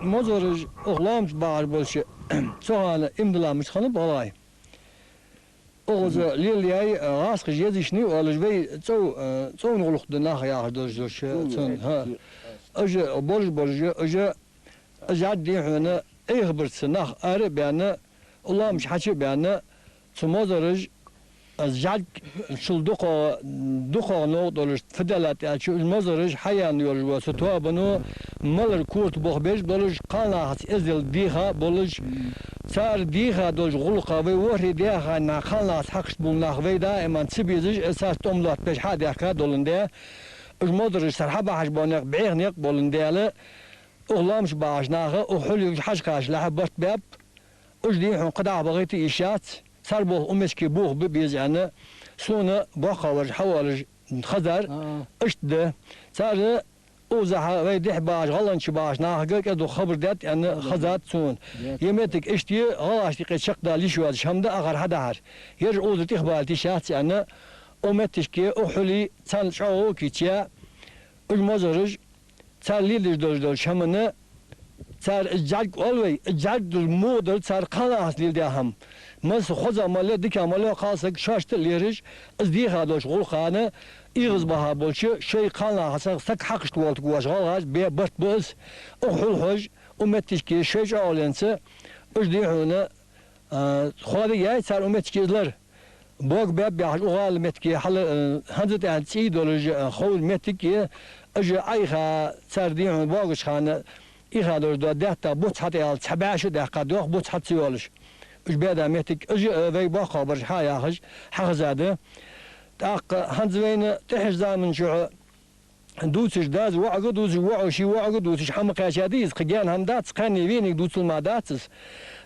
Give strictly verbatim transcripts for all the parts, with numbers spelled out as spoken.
Мозараш, укх лоам чу багӀаш болча, цу хана иман дилла мича хиннаб гӀалгӀай. Укхаза лелаяьй, гӀазкхаша езача, оалаш вай цӀов-, э, цӀовна гӀулакх да нах яхаш долаш, долаш, э, цун, хӀа. Уж болаш, болаш, уж, уж жӀарг, дий хьона, Ӏехабарца нах ара а баьнна, лоам чу хьача а баьнна, цу мозараша, из жӀарг, цул дукхагӀа, дукхагӀа новкъа долаш, фу далла аьлча, уж мозараш хьаяьнна йолаш ва цу тоабано, малар корта бохаб безаш болаш, кхалнахаца эздел дийха болаш, цар дийха долча гӀулакха вай ворхӀе даьха хана кхалнахаца хьакхашта бола нах вай даиман ца безаш, э, царца тӀом лоаттабеш хьа а даьхка доландаь, уж мозараш цар хьабахьаш бола никъ бӀеха никъ боландаь, укх лоам чу багӀача наха, укх хьуле хьажа кхачалехьа барт баьб, уж, дий хьона, кхы дӀа а бахийта йиш яц, цар болх укх меттиге бохабе беза аьнна, сона боккхагӀбараш хьаоалаш хезар, а, иштта да. Цар укхазахьа вай дехьа багӀача, гӀалгӀай чу багӀача нахага кӀезига хабар даьд аьнна, а, хезад сона. Даьд. Ер моттиг иштта я, гӀалгӀашта юкъе чакхдала йиш йоацаш хӀама да, акхар хьадахьар. Ераш укхаза тӀехбала йиш яц аьнна, укх меттиге, укх хьуле царна чӀоагӀо кийчъяь, уж мозараш, цар леладеш долаш долча хӀаманна, цар из жӀарг оал вай, из жӀарг дар мугӀа дар цар кхалнахаца леладаь хӀама. Масса хоза мел ле, дика мел ле, кхалсаг шоашта а лераш, из дийха долча гӀулакхана эгӀазбаха болча шоай кхалнахаца саг хьакхашта волтаргвоацаш гӀалгӀаша бе барт ба из. Укх хьул хьожа, укх меттиге шоай чӀоагӀленца, уж, дий хьона, а, хоадаяьй цар укх меттиге из лар. Бог беб яхаш, укх гӀала моттиге хьал, э, хӀанз а тӀехьа цӀий долаш, э, ховр моттиг я, уж Ӏайха цар, дий хьона, богача хана, ийха долаш дола даьтта буц хьатӀаяьлча, цхьа бӀаь шу даьккха доах, буц хьа ца йолаш. Уж беда моттиг, уж, э, вай боккхагӀбараш хьаяхаш, хьахезад. ТӀаккха хӀанз вайна тӀеххьарча заман чухь дувцаш, дас воӀага дувцаш, воӀо ший воӀага дувцаш, хӀама кхаьчад из, кхы гаьна хӀама дац, кхаьнне вениг дувцал ма дац из.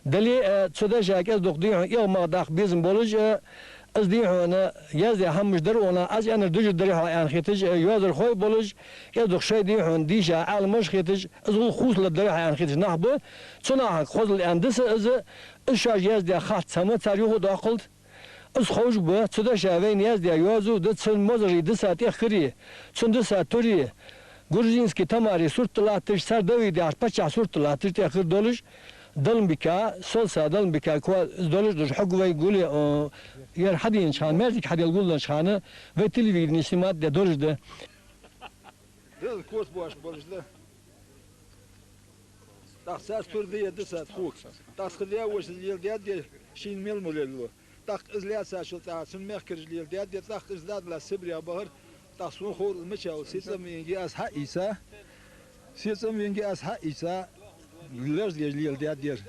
Дале а, э, цу деша кӀезиг-дукха, дий хьона, эгӀа магӀа даккха безам болаш, э, из, дий хьона, яздаь хӀамаш дар она, аз аьннар дужар дарий хьо аьнна хеташ, э, йоазархой болаш, кӀезиг-дукха шоай, дий хьона, дийша Ӏаламаш хеташ, из гӀулакх хувцалургдарий хьо аьнна хеташ нах ба. Цу нахага хозал аьнна да са из, из шоаш яздаь хац хӀама цар юха а доаккхалда. Из ховш ба, цу деша вайна яздаь йоазув да, цун мозарий диса тӀехкари, цун диса тури, грузинский тамари сурт тӀа латташ, цар Давида яхача паччахьа сурт тӀа латташ тӀехкар долаш, Даланбика, Солса Даланбика коа долаш, долаш хьога вай гуле, о, ер хьаденача хана, маьждиг хьаделла гулденнача хана, вай телевидене снимать даь долаш да. Деза кос бош болаш да. ТӀаккха царца тур де а да са тхога. ТӀаккха тха даь-воша леладаьд ер, шийна мел ма лелло. ТӀаккха из лаьцачул тӀехьагӀа цун мехкараш леладаьд ер, тӀаккха из дадла Сибрех бахар, тӀаккха сона ховра мича ва, сецам венге аз хьаийца. Сецам венге аз хьаийца, лазгеш леладаьд ер.